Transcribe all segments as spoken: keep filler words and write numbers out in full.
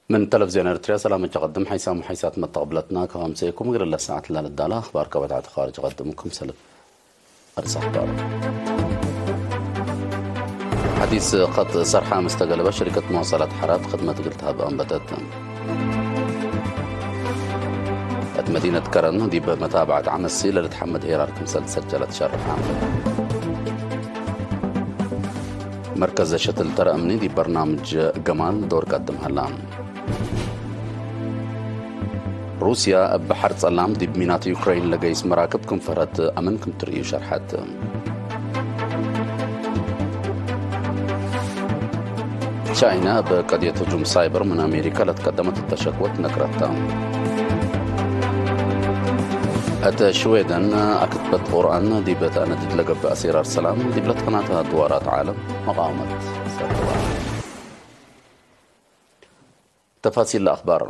ምን ተለፍዝዮን ኤርትርያ ሰላም እጀ ቀድም ሓይሳም ወሓይሳት መተቅብለትና ከማምሰይኩም እግል ለሰዓት ላልዳላ አኽባር ከበታት ኻርጅ ቀድም ክምሰል አርስ አኽባር። ሐዲስ ቀጥ ሰርሓ መስተገለበ ሸሪከት መዋሰላት ሐራት ክድመት እግል ተሀብ አንበተት። እት መዲነት ከረን ዲብ መታብዐት ዐመሲ ለልትሐመድ ሄራር ክምሰል ሰጀለት ሸርሐ። መርከዝ ሸትል ተረ እምኒ ዲብ በርናምጅ ገማል ዶር ቀድም ሀላ። ሩስያ እብ በሐር ጸላም ዲብ ሚናት ዩክረይን ለገይስ መራክብ ክም ፈርሀት አምን ክም ትርእዩ ሸርሐት። ቻይና እብ ቀድየት ህጁም ሳይበር ምን አሜሪካ ለትቀደመት እተ ሸክወት ነቅረታ። እት ሽዌደን አክትበት ቁርአን ዲብ ተአነድድ ለገብእ አሴራር ሰላም ዲብ ለትፈናተ ድዋራት ዓለም መቃወመት ሰተዋ። ተፋሲል ለአኽባር።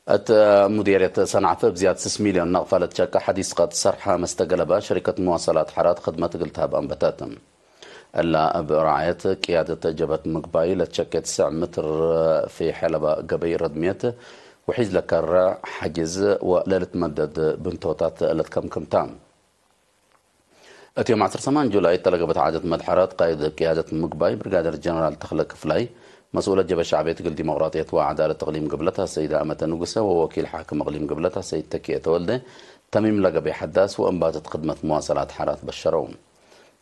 እት ሙዴርየት ሰንዓፈ እብ ዝያድ ስስ ሚልዮን ነቅፈ ለትሸቀ ሐዲስ ቀጥ ሰርሐ መስተገለበ ሸሪከት መዋሰላት ሐራት ክድመት እግል ተሀብ አንበተት። እላ እብ ራዕየት ቅያደት ጀበት ምግባይ ለትሸቄ ትስዕ ምትር ፊ ሐለበ ገበይ ረድምየት ውሒዝ ለከርዕ ሐጅዝ ወለልትመደድ ብንቶታት ለትከምክምታ። እት ዮም ዐስር ሰማን ጁላይ እተ ለገብአት ዓደት መድሐረት፣ ቃይድ ቅያደት ምግባይ ብርጋደር ጀነራል ተኽለ ክፍላይ፣ መስኡለት ጀብሀት ሸዕብየት እግል ዲሞቅራጥየት ወዐዳለት እቅሊም ግብለታ ሰይድ አመተ ንጉሰ ወወኪል ሓክም እቅሊም ግብለታ ሰይድ ተኪኤ ተወልደ፣ ተሚም ለገበይ ሐዳስ ወእንባተት ክድመት መዋሰላት ሐራት በሸረው።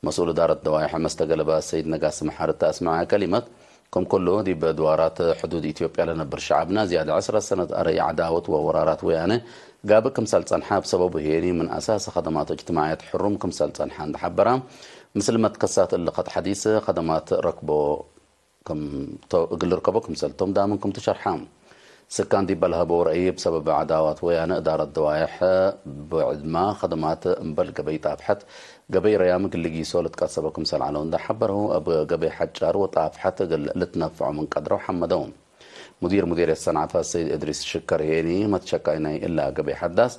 መስኡል እዳረት ደዋይሕ መስተገለበ ሰይድ ነጋሲ መሓሪ እተ አስመዐ ከሊመት፣ ክም ኩሉ ዲብ ድዋራት ሕዱድ ኢትዮጵያ ለነብር ሸዐብና ዝያድ ዐስረ ሰነት አረይ ዐዳወት ወወራራት ወያነ ጋብእ ክምሰል ጸንሐ፣ እብ ሰበቡ ህዬኒ ምን አሳሲ ከደማቱ እጅትማዕየት ሕሩም ክምሰል ጸንሐ እንዴ ሐበራ፣ ምስል መትከሳት እሊ ከጥ ሐዲስ ከደማት ረክቦ ክም ቶ-፣ እግል ልርከቦ ክምሰል ቶም ዳምን ክምቱ ሸርሐ። ስካን ዲብ ለሀበው ረአይ፣ እብ ሰበብ ዐዳዋት ወያነ እዳረት ደዋይሕ ብዕድማ ከደማት እምበል ገበይ ጣፍሐት፣ ገበይ ረያም እግል ልጊሶ ልትቀሰበ ክምሰል ዐለው እንዴ ሐበረው፣ እብ ገበይ ሐጫር ወጣፍሐት እግል ልትነፈዖ ምን ቀድረው ሐመደው። ሙዲር ሙዴርየት ሰንዓፈ ሰይድ እድሪስ ሽከር ህዬኒ፣ መትሸቃይ ናይ እላ ገበይ ሐዳስ፣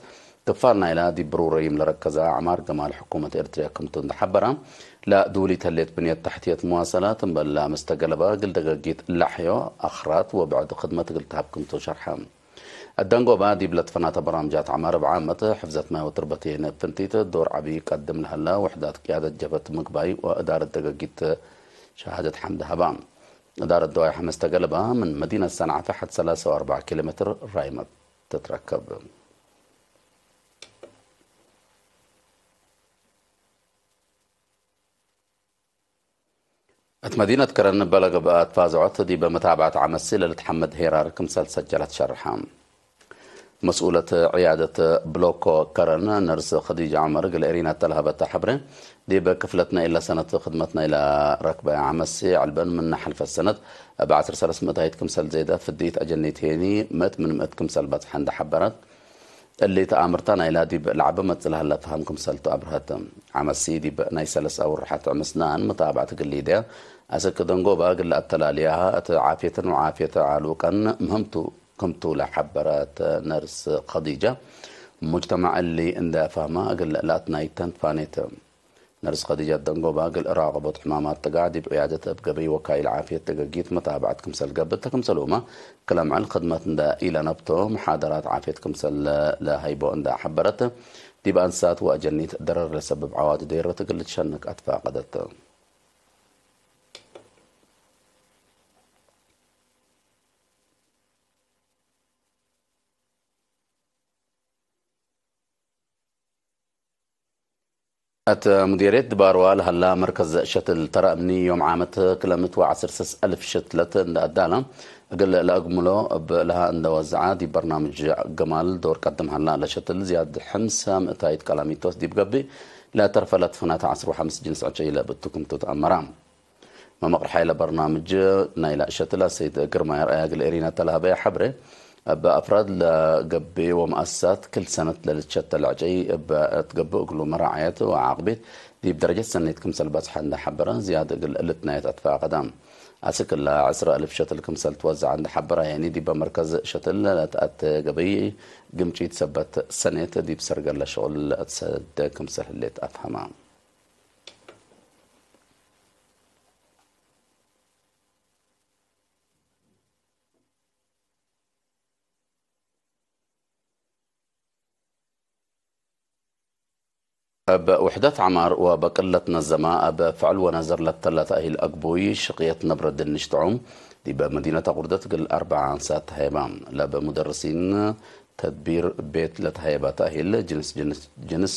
ክፋል ናይላ ዲብ ብሩር ረይም ለረከዘ አዕማር ገማል ሕኩመት ኤርትርያ ክምቱ እንዴ ሐበረ፣ ለዱሊት ህሌት ብንየት ተሕትየት መዋሰላት እምበል ለመስተገለበ እግል ደገጊት ለሐዮ አኽራት ወብዕድ ክድመት እግል ተሀብ ክምቱ ሸርሐ። እት ደንጎባ ዲብ ለትፈናተ በራምጃት ዐማር እብ ዓመት፣ ሕፍዘት ማይ ወትርበትየን እብ ፍንቲት ዶር ዐቢ ቀድም ለሀላ ውሕዳት ቅያደት ጀብህት ምግባይ ወእዳረት ደገጊት ሸሃደት ሐምድ ሀባ። እዳረት ደዋይሕ መስተገለባ ምን መዲነት ሰንዓፈ ሐድ ሰላሰ ወአርበዕ ኪሎ ሜትር ራይመት ትትረከብ። እት መዲነት ከረን እበ ለገብአ ትፋዝዖት ዲበ መታብዐት ዐመሲ ለልትሐመድ ሄራር ክምሰል ሰጀለት ሸርሐ። መስኡለት ዕያደት ብሎኮ ከረን ነርስ ከዲጀ ዐመር እግል ኤሪና እተ ለሀበተ ሐብሬ፣ ዲብ ክፍለት ናይለ ሰነት ክድመት ናይለ ረክበ ዐመሲ ዐልበን ምነ ሐልፈት ሰነት እብ ዐስር ሰለስ ምእታይት ክምሰል ዜደ፣ ፍድኢት አጀኒት ሄኒ ምእት ምን ምእት ክምሰል በጽሐ እንዴ ሐበረት፣ እሊ ተአምርተ ናይላ ዲብ ለዐበ መጽእ ለሀለ ፈሀም ክምሰልቱ አብርሀት። ዐመሲ ዲብ ናይ ሰለስ አውርሐት ምስናን መታብዐት እግል ሊደያ አስክ ደንጎባ እግል ለአተላልያሃ እት ዓፍየትን ወዓፍየት ዓሉቀን ምህምቱ ክምቱ ለሐበረት ነርስ ከዲጀ፣ ሙጅተማዕ እሊ እንዴ ፈህመ እግል ለአትናይተን ትፋኔት። ነርስ ከዲጃ ደንጎባ እግል እራቀቦት ሕማማት ጥጋዕ ዲብ ዕያደት እብ ገበይ ወካይል ዓፍየት ደገጊት መታብዐት ክምሰል ገብእ ተ ክምሰልሁመ ክለ ምዕል ክድመት እንደ ኢለነብቶ፣ መሓደራት ዓፍየት ክምሰል ለሀይቦ እንደ ሐበረት፣ ዲብ አንሳት ወአጀኒት ደረር ለሰብብ ዐዋዲ ዴረት እግል ልትሸነቅ አትፋቀደት። እት ሙዴርየት ድባርዋ ለሀላ መርከዝ ሸትል ተረ እምኒ ዮም ዓመት ክለ ምእት ወዐስር ስስ አልፍ ሸትለት እንደ አዳለ እግል ለአግምሎ እብ ለሀ እንደ ወዝዐ ዲብ በርናምጅ ገማል ዶር ቀድም ሀላ። ለሸትል ዝያድ ሕምሰ ምእታይት ቀላሚቶስ ዲብ ገብእ ለተርፈ ለትፍናተ ዐስር ወሐምስ ጅንስ ዕጨይ ለብቱ ክምቱ ተአመራ። መመቅርሓይ ለበርናምጅ ናይለ ሸትል አሰይድ ግርማይ አርአያ እግል ኤሪና ተለሀበየ ሐብሬ፣ እብ አፍራድ ለገብእ ወመአሰሳት ክል ሰነት ለልትሸተል ዕጨይ እብ እት ገብእ እግሉ መራዐየት ወዓቅቤት ዲብ ደረጀት ሰኔት ክምሰል በጽሐ እንደ ሐበረ ዝያድ እግል ልትናየት አትፋቀደ። አስክ እለ ዕስረ አልፍ ሸትል ክምሰል ትወዘዐ እንዴ ሐበረ፣ ያኒ ዲበ መርከዝ ሸትል ለተአቴ ገበይ ግምጪት ሰበት ሰኔት ዲብ ሰርገለ ሸቁል ለአትሰደ ክምሰል ህሌት አፍሀመ። እብ ውሕደት ዐማር ወበቅል ለትነዘመ፣ እብ ፍዕል ወነዘር ለተለ ተእሂል አግቡይ ሽቅየት ነብረ ድንሽ ጥዑም፣ ዲበ መዲነት አቁርደት እግል አርበዓ አንሳት ተሀየበ። ለእብ ሙደርሲን ተድቢር ቤት ለተሀየበ ተእሂል፣ ጅንስ፣ ጅንስ፣ ጅንስ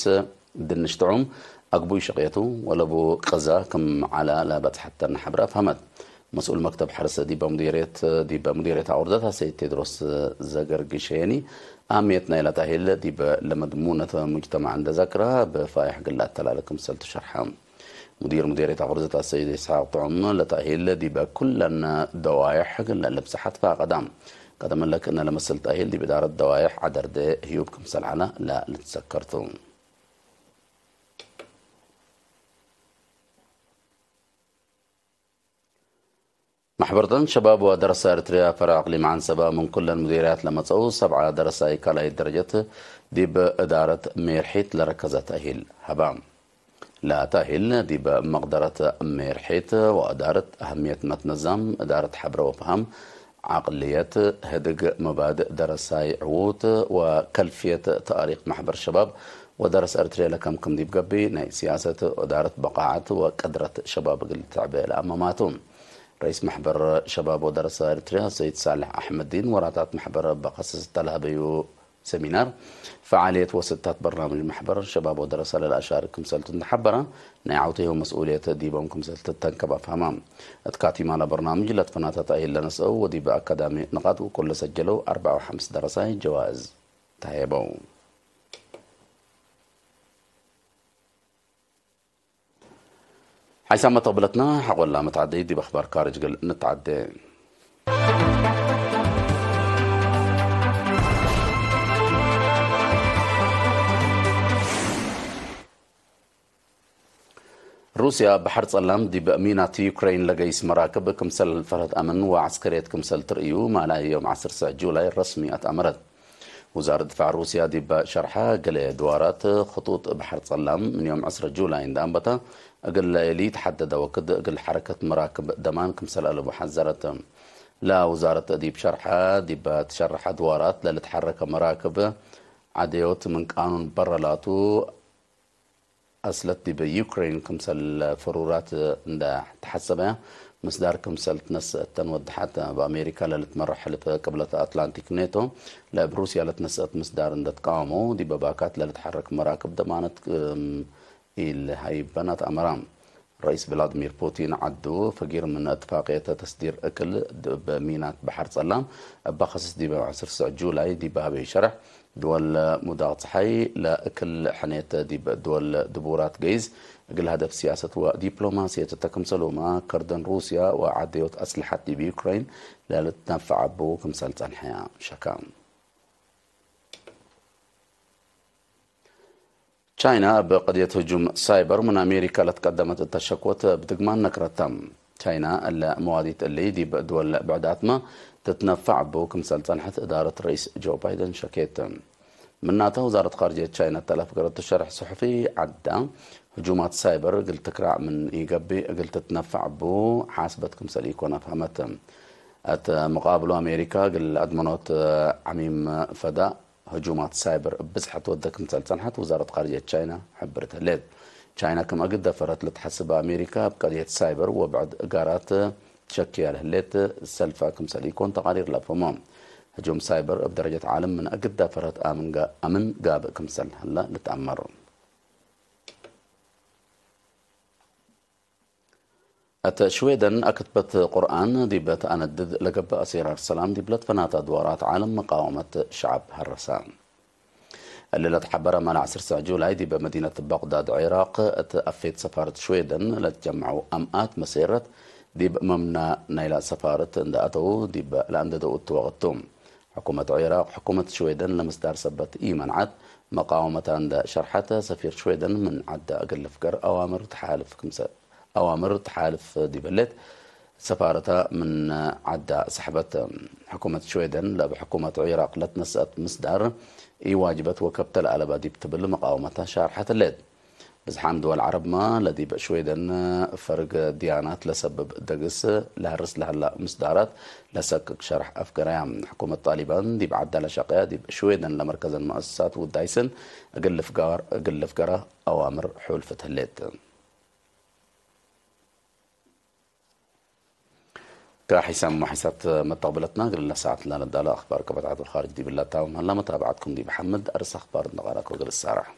ድንሽ ጥዑም አግቡይ ሽቅየቱ ወለቡ ቅዛ ክም ዐለ ለበጽሐተነ ሐብረ አፍሀመት። መስኡል መክተብ ሐርስ ዲበ ሙዲርየት፣ ዲበ ሙዲርየት አቁርደት አሰይድ ቴድሮስ ዘገርግሸኒ፣ አህምየት ናይለ ተእሂል ዲበ ለመድሙነት ሙጅተማዕ እንዴ ዘክረ፣ እብ ፋይሕ እግል ለአተላለ ክምሰል ቱ ሸርሐ። ሙዲር ሙዲርየት አቁርደት አሰይድ ኢስሐቅ ጥዑም፣ ለተእሂል ዲበ ኩለን ደዋይሕ እግል ለልብጸሐት ፈቀደ። ቀደም እለ ክእነ ለመስል ተእሂል ዲብ እዳረት ደዋይሕ ዐደርዴ ህዩብ ክምሰል ዐለ ለልትዘከር ቱ። መሕበርተን ሸባብ ወደረሰ ኤረትርያ ፈርዕ አቅሊም ዐንሰበ ምን ኩለን ሙዲርያት ለመጽአው ሰብዐ ደረሳይ ካልኣይት ደረጀት ዲብ እዳረት ሜርሒት ለረከዘ ተእሂል ሀበ። ለተእሂል ዲብ መቅደረት ሜርሒት ወእዳረት አህምየት መትነዛም፣ እዳረት ሐብረ ወፈሃም፣ ዐቅልየት፣ ህድግ፣ መባድእ ደረሳይ ዕዉት ወከልፍየት ተእሪክ መሕበር ሸባብ ወደረስ ኤረትርየ ለከምክም ዲብ ገብእ፣ ናይ ሲያሰት ወእዳረት በቃዐት ወቅድረት ሸባብ እግል ልትዕቤ ለአመማቱ። ረኢስ መሕበር ሸባብ ወደረሰ ኤረትርያ ሰይድ ሳልሕ አሕመዲን ወራታት መሕበር እበ ከሰስ እተ ለሀበዩ ሰሚናር፣ ፈዓልየት ወስታት በርናምጅ መሕበር ሸባብ ወደረሰ ለለአሻርክ ክምሰልቱ እንዴ ሐበረ፣ ናይ ዐውቴሁ መስኡልየት ዲቦም ክምሰል ትተንከብ አፍሀመ። እት ካቲማ ለበርናምጅ ለትፈናተ ተእሂል ለነስአው ወዲብ አካዳሚ ንቃጥ ውቁል ለሰጀለው አርበዕ ወሐምስ ደረሳይ ጀዋእዝ ተሀየበው። ሓይሳም መተቅብለትና ሐቆላ መትዓደይ ዲብ አኽባር ካርጅ እግል ንትዓዴ። ሩስያ በሐር ጸላም ዲብ ሚናት ዩክሬን ለገይስ መራክብ ክምሰል ፈርሀት አምን ወዐስከርየት ክምሰል ትርእዩ ማላይ ዮም ዐስር ሰዕ ጁላይ ረስሚ አትአመረት። ውዛረት ድፋዕ ሩስያ ዲብ ሸርሐ፣ ገሌ ድዋራት ክጡጥ በሐር ጸላም ምን ዮም ዐስር ጁላይ እንዴ አንበተ፣ እግል ለኢሊትሐደደ ወክድ እግል ሐረከት መራክብ ደማን ክምሰል አለቡ ሐዘረት። ለውዛረት ዲብ ሸርሐ፣ ዲብ ትሸርሐ ድዋራት ለልትሐረከ መራክብ ዐደዮት ምን ቃኑን በረ ላቱ፣ አስለት ዲብ ዩክሬን ክምሰል ፍሩራት እንደ ተሐሰበ፣ ምስዳር ክምሰል ትነስአተን ወደሐት። እብ አሜሪካ ለልትመረሕ ሕልፍ ቅብለት አትላንቲክ ኔቶ፣ ለእብ ሩስያ ለትነስአት ምስዳር እንደ ትቃወመው፣ ዲበ ባካት ለልትሐረክ መራክብ ደማነት ክም ኢልሀይበን አትአመረ። ረኢስ ቭላድሚር ፑቲን ዐዱ ፈጊር ምን እትፋቅየተ ተስዲር እክል እብ ሚናት በሐር ጸላም እበ ከስስ ዲብ ዐስር ሰዕ ጁላይ ዲብ ሀበዩ ሸርሕ፣ ድወል ሙዳቅ ጸሓይ ለእክል ሕኔት ዲብ ድወል ድቡራት ገይስ እግል ሀደፍ ሲያሰት ወዲፕሎማስየት እተ ክምሰልሁመ ከርደን ሩስያ ወዐደዮት አስልሐት ዲብ ዩክሬን ለልትነፈዕ አቡ ክምሰል ጸንሐ ሸከ። ቻይና እብ ቀድየት ህጁም ሳይበር ምን አሜሪካ ለትቀደመት እተ ሸኮት እብ ድግማን ነክረተ። ቻይና እለ መዋዲት እሊ ዲብ ድወል ብዕዳትመ ትትነፈዕ እቡ ክምሰል ጸንሐት እዳረት ረኢስ ጆ ባይደን ሸኬት። ምናተ፣ ውዛረት ካርጅየት ቻይና እተ ለአፍገረቱ ሸርሕ ጽሑፊ ዐዳ፣ ህጁማት ሳይበር እግል ትክራዕ ምን ኢገብእ እግል ትትነፈዕ እቡ ሓስበት ክምሰል ኢኮን አፍሀመት። እት መቃብሉ አሜሪካ እግል አድመኖት ዐሚም ፈዳእ ህጁማት ሳይበር እብ ብዝሐት ወደ ክምሰል ጸንሐት ውዛረት ካርጅየት ቻይና ሕብርት ህሌት። ቻይና ክም አግድ ደፈረት ለትሐስብ አሜሪካ እብ ቀድየት ሳይበር ወብዕድ ጋራት ትሸክያ ለህሌት ሰልፈ ክምሰል ኢኮን ተቃሪር ለአፍህሞ። ህጁም ሳይበር እብ ደረጀት ዓለም ምን አግድ ደፈረት አምን ጋ-፣ አምን ጋብእ ክምሰል ሀለ ልትአመር። እት ሽዌደን አክትበት ቁርአን ዲብ ተአነድድ ለገብእ አሴራር ሰላም ዲብ ለትፈናተ አድዋራት ዓለም መቃወመት ሸዐብ ሀረሰ። እሊ ለትሐበረ ማል ዐስር ሰዕ ጁላይ ዲብ መዲነት በቅዳድ ዒራቅ እት አፌት ሰፋረት ሽዌደን ለትጀመዐው አምኣት መሴረት ዲብ መምና ናይላ ሰፋረት እንደ አተው ዲብ ለአንደደው እቱ ወቅት ቱ። ሕኩመት ዒራቅ፣ ሕኩመት ሽዌደን ለምስዳር ሰበት ኢመንዐት፣ መቃወመታ እንደ ሸርሐት፣ ሰፊር ሽዌደን ምን ዐዳ እግል ልፍገር አዋምር ተሓልፍ ክምሰ-፣ አዋምር ተሓልፍ ዲብ ህሌት፣ ሰፋረተ ምን ዐዳ ሰሕበት። ሕኩመት ሽዌደን ለእብ ሕኩመት ዒራቅ ለትነሰአት ምስዳር ኢዋጅበት ወከብተ ለአለበ ዲብ ትብል መቃወመተ ሻርሐት ህሌት። ብዝሓም ድወል ዐረብመ ለዲብ ሽዌደን ፈርግ ድያናት ለሰብብ ደግስ ለሀርስ ለሀላ ምስዳራት ለሰክክ ሸርሕ አፍገረያ። ሕኩመት ጣሊባን ዲብ ዐዳ ለሸቀያ ዲብ ሽዌደን ለመርከዘን መአሰሳት ውዳይስን እግል ልፍገር፣ እግል ልፍገረ አዋምር ሑልፍት ህሌት። ከሒሳም ወሒሳት መተቅብለትና እግል ለሰዓት ለነዳለ አኽባር ከበድ ዐድ ወኻርጅ ዲብላ ታምም ሀላ። መታብዐትኩም ዲብ ሐምድ አርስ አኽባር እንደ ቀራእኮ እግል እሳረሕ።